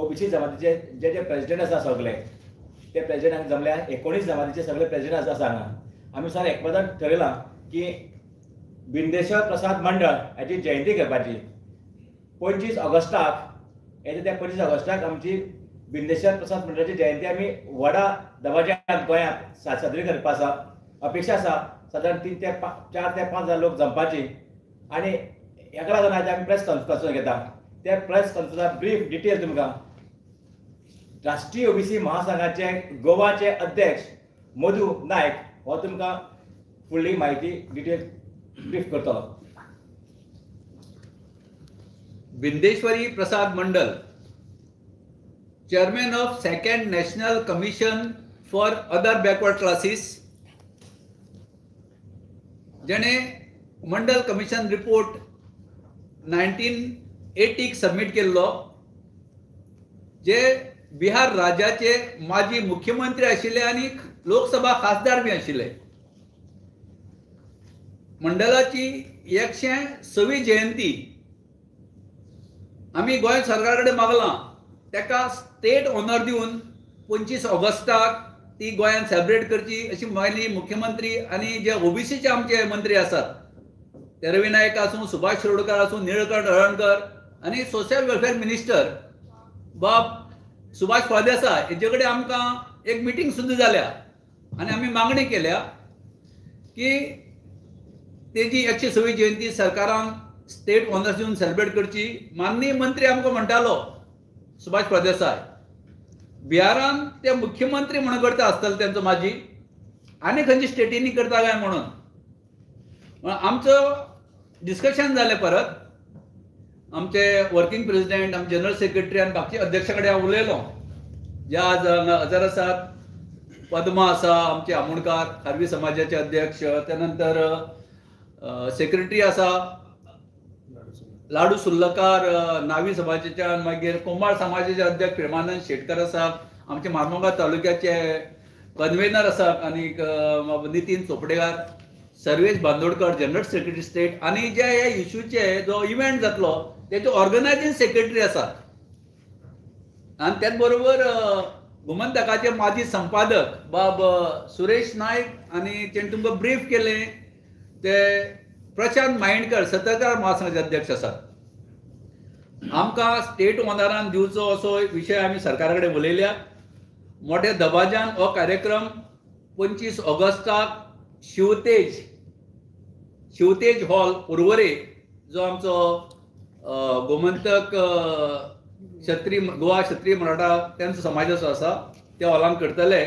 OBC जमातीचे जे जे president आसा सगळे ते प्रेजिडेंट हांगा जमल्या. 19 जमातीचे सगळे प्रेजिडेंट आसा हांगा. आमी सर एकमतान ठरयलां की बिंदेश्वर प्रसाद मंडळ हाची जयंती करपाची 25 ऑगस्टाक. येता त्या 25 ऑगस्टाक आमची बिंदेश्वर प्रसाद मंडळाची जयंती आमी व्हडा दबाज्यान गोंयांत साजरी करपा आसा. अपेक्षा आसा सादारण 3 ते 4 ते 5 हजार लोक जमपाची. आनी हेका लागून आयज आमी प्रेस कॉन्फरन्स घेता. त्या प्रेस कॉन्फरन्साक ब्रीफ डिटेल तुमकां राष्ट्रीय ओबीसी महासंघाचे गोवाचे अध्यक्ष मधू नायक हो तुमकां फुडली म्हायती डिटेल ब्रीफ करतलो. Bindeshwari Prasad Mandal, chairman of second national commission for other backward classes, जेणे मंडल कमिशन रिपोर्ट 1980 सबमिट केल्लो, जे बिहार राज्याचे माजी मुख्यमंत्री आशिल्ले आनी लोकसभा खासदार बी आशिल्ले. मंडळाची 126 जयंती आमी गोंय सरकारा कडेन मागलां ताका स्टेट ऑनर दिवन 25 ऑगस्टाक ती गोंयांत सेलिब्रेट करची अशी मागणी मुख्यमंत्री आनी जे ओबीसीचे आमचे मंत्री आसात ते रवी नायक आसूं, सुभाष शिरोडकर आसूं, निळकंठ हळर्णकर आनी सोशल वेलफेअर मिनिस्टर बाब सुभाष फळदेसाय हेजे कडेन आमकां एक मिटींग सुद्दां जाल्या आनी आमी मागणी केल्या की तेजी 126 जयंती सरकारान स्टेट ऑनर्स दिवन सेलिब्रेट करची. माननीय मंत्री आमकां म्हणटालो सुभाष फळदेसाय, बिहारान ते मुख्यमंत्री म्हणून करता आसतले तेंचो माजी, आनी खंयच्या स्टेटींनी करता काय म्हणून आमचो डिस्कशन जालें. परत आमचे वर्किंग प्रेसिडेंट, आमचे जनरल सेक्रेटरी आनी बाकी अध्यक्षा कडेन हांव उलयलो, जे आज हजर आसात. पद्मा आसा आमचे आमोणकार खारवी समाजाचे अध्यक्ष, त्यानंतर सेक्रेटरी आसा लाडू सुर्लकार नावी समाजाचे, मागीर कुंभार समाजाचे अध्यक्ष प्रेमानंद शेटकर आसा, आमचे मार्मोगा तालुक्याचे कन्वेनर आसात आनी Nitin Chopdekar, Sarvesh Bandodkar general secretary state, आनी जे हे इशूचे जो इव्हेंट जातलो तेचे ऑर्गनायझींग सेक्रेटरी आसात. आनी त्याच बरोबर गोमंतकाचे माजी संपादक बाब सुरेश नायक आनी तेणें तुमकां ब्रीफ केलें ते प्रशांत मायणकर सतरकार महासंघाचे अध्यक्ष आसात. आमकां स्टेट ऑनरान दिवचो असो विशय आमी सरकारा कडेन उलयल्या. मोठ्या दबाज्यान हो कार्यक्रम 25 ऑगस्टाक शिवतेज हॉल पर्वरे, जो आमचो गोमंतक क्षत्रिय गोवा क्षत्रिय मराठा तेंचो समाजाचो आसा त्या हॉलान करतले.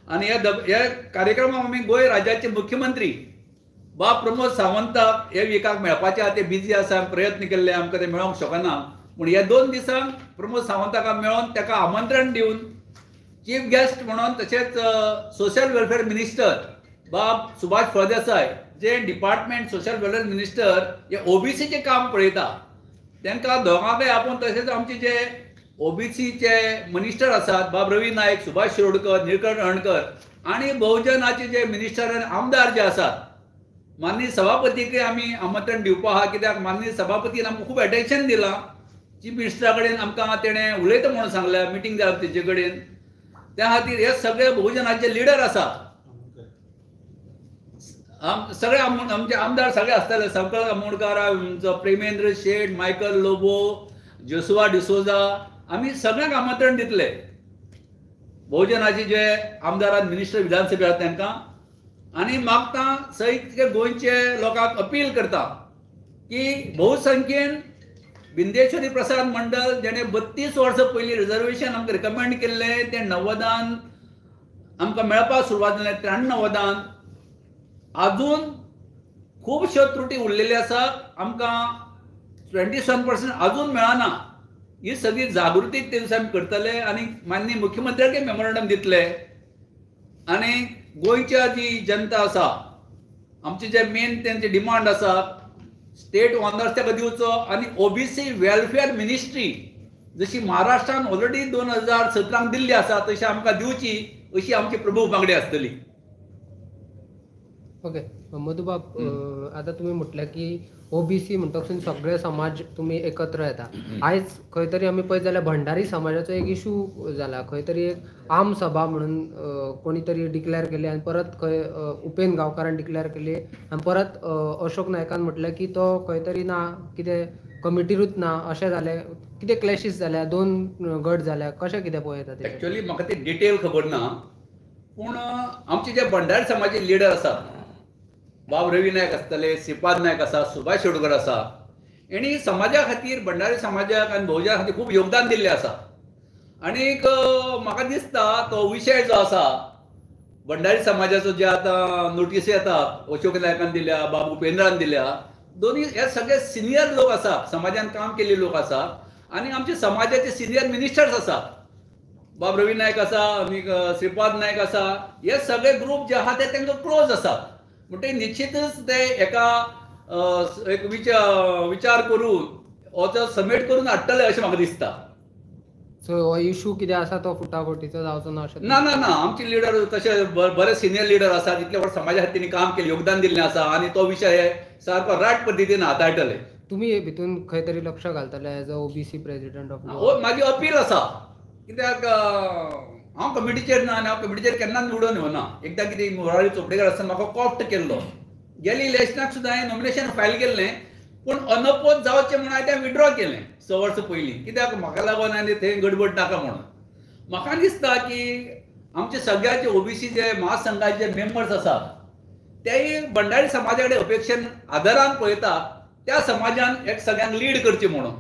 आनी ह्या कार्यक्रमाक आमी गोंय राज्याचे मुख्यमंत्री बाब प्रमोद सावंताक हे विकाक मेळपाचे आहा, ते बिजी आसा, प्रयत्न केल्ले आमकां ते मेळोंक शकना, पूण ह्या 2 दिसांक प्रमोद सावंताक मेळोन ताका आमंत्रण दिवन चीफ गेस्ट म्हणून, तशेंच सोशल वेलफेअर मिनिस्टर बाब सुभाष फळदेसाय जे डिपार्टमेंट सोशल वेलफेअर मिनिस्टर हे ओबीसीचें काम पळयता तांकां दोगांकय आपोवन, तशेंच आमचे जे ओबीसीचे मिनिस्टर आसात बाब रवी नायक, सुभाष शिरोडकर, निळकंठ हळर्णकर आनी बहुजनाचे जे मिनिस्टर आनी आमदार जे आसात, माननीय सभापतीकय आमी आमंत्रण दिवपा आहा, कित्याक माननीय सभापतीन आमकां खूब एटेन्शन दिलां. चीफ मिनिस्टरा कडेन आमकां तेणें उलयता म्हणून सांगलें, मिटींग जाल्या तेजे कडेन. त्या खातीर हे सगळे बहुजनाचे लिडर आसात, सगळे आमचे आमदार सगळे आसतले, संकल्प आमोणकार, आमचो प्रेमेंद्र शेट, मायकल लोबो, जोसुआ डिसोजा, आमी सगळ्यांक आमंत्रण दितले बहुजनाचे जे आमदार आनी मिनिस्टर विधानसभे आसात तांकां. आनी मागता सहित गोंयचे लोकांक अपील करता की बहुसंख्येन बिंदेश्वरी प्रसाद मंडळ जेणे 32 वर्सां पयलीं रिजर्वेशन आमकां रिकमेंड केल्लें तें 90 आमकां मेळपाक सुरवात जालें, 93 आजून खुबश्यो त्रुटी उरलेल्यो आसात, आमकां 27% आजून मेळना. ही सगळी जागृती ते दिसा आमी करतले आनी माननीय मुख्यमंत्र्याक मेमोरंडम दितले. आनी गोंयच्या जी जनता आसा, आमचे जे मेन तेंचे डिमांड आसा स्टेट ऑनर्स ताका दिवचो आनी ओबीसी वेलफेअर मिनिस्ट्री जशी महाराष्ट्रान ऑलरेडी 2017 दिल्ली आसा तशी आमकां दिवची अशी आमची प्रमुख मागणी आसतली. ओके. मधुबाब, आतां तुमी म्हटलें की ओबीसी म्हणटकच सगळे समाज तुमी एकत्र येता. आयज खंय तरी आमी पळयत जाल्यार भंडारी समाजाचो एक इशू जाला, खंय तरी एक आम सभा म्हणून कोणी तरी डिक्लेअर केली आनी परत खंय उपेन गांवकारान डिक्लेअर केली आनी परत अशोक नायकान म्हटलें की तो खंय तरी ना, कितें कमिटीरूच ना, अशें जालें, कितें क्लॅशीस जाल्या, दोन गट जाल्या, कशें कितें पळयता? एक्चुअली म्हाका ती डिटेल खबर ना, पूण आमचे जे भंडारी समाजाचे लिडर आसात, बाब रवी नायक आसतले, श्रीपाद नायक आसा, सुभाष शेडकर आसा, हेणी समाजा खातीर, भंडारी समाजाक आनी भोवजना खातीर खूब योगदान दिल्लें आसा. आनीक म्हाका दिसता तो विशय जो आसा भंडारी समाजाचो, जे आतां नोटीस येता अशोक नायकान दिल्या, बाब उपेंद्रान दिल्या, दोनी हे सगळे सिनियर लोक आसा, समाजान काम केल्ले लोक आसा आनी आमचे समाजाचे सिनियर मिनिस्टर्स आसा, बाब रवी नायक आसा आनी श्रीपाद नायक आसा, हे सगळे ग्रूप जे आहा ते तांकां क्लोज आसा. म्हणटकीर निश्चितच ते एका एक विचार करून हो तो सबमीट करून हाडटले अशें म्हाका दिसता. सो हो इशू कितें आसा तो फुटाफुटीचो जावचो ना अशें? ना ना ना, आमचे लिडर तशे बरे सिनियर लिडर आसा, तितले व्हड समाजा खातीर तेणी काम केलें, योगदान दिल्लें आसा आनी तो विशय सारको रायट पद्दतीन हाताळटले. तुमी भितून खंय तरी लक्ष घालतले as a OBC president of? हो म्हाजी अपील आसा, कित्याक हांव कमिटीचेर ना आनी हांव कमिटीचेर केन्नाच निवडून येवना. एकदां कितें मुरारी चोपडेकर आसतना म्हाका कॉप्ट केल्लो, गेले इलेक्शनाक सुद्दां हांवें नॉमिनेशन फायल केल्लें, पूण अनअपोज जावचें म्हणून हांवें तें विड्रॉ केलें 6 वर्सां पयलीं, कित्याक म्हाका लागून आनी थंय गडबड नाका म्हणून. म्हाका दिसता की आमचे सगळ्याचे ओबीसी जे महासंघाचे जे मेंबर्स आसात तेय भंडारी समाजा कडेन अपेक्षेन आदरान पळयता, त्या समाजान एक सगळ्यांक लीड करची म्हणून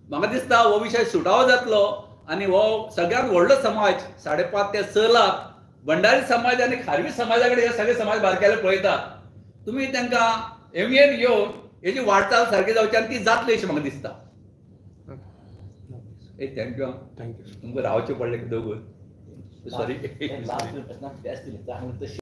म्हाका दिसता हो विशय सुटावो जातलो. आनी हो सगळ्यांत व्हडलो समाज 5.5 ते 6 लाख भंडारी समाज आनी खारवी समाजा कडेन हे सगळे समाज बारकेले पळयतात. तुमी तांकां एमएन घेवन हेजी वाटचाल सारकी जावची आनी ती जातली अशें म्हाका दिसता. ए thank you, thank you. तुमकां रावचें पडलें दोगूय, सॉरी.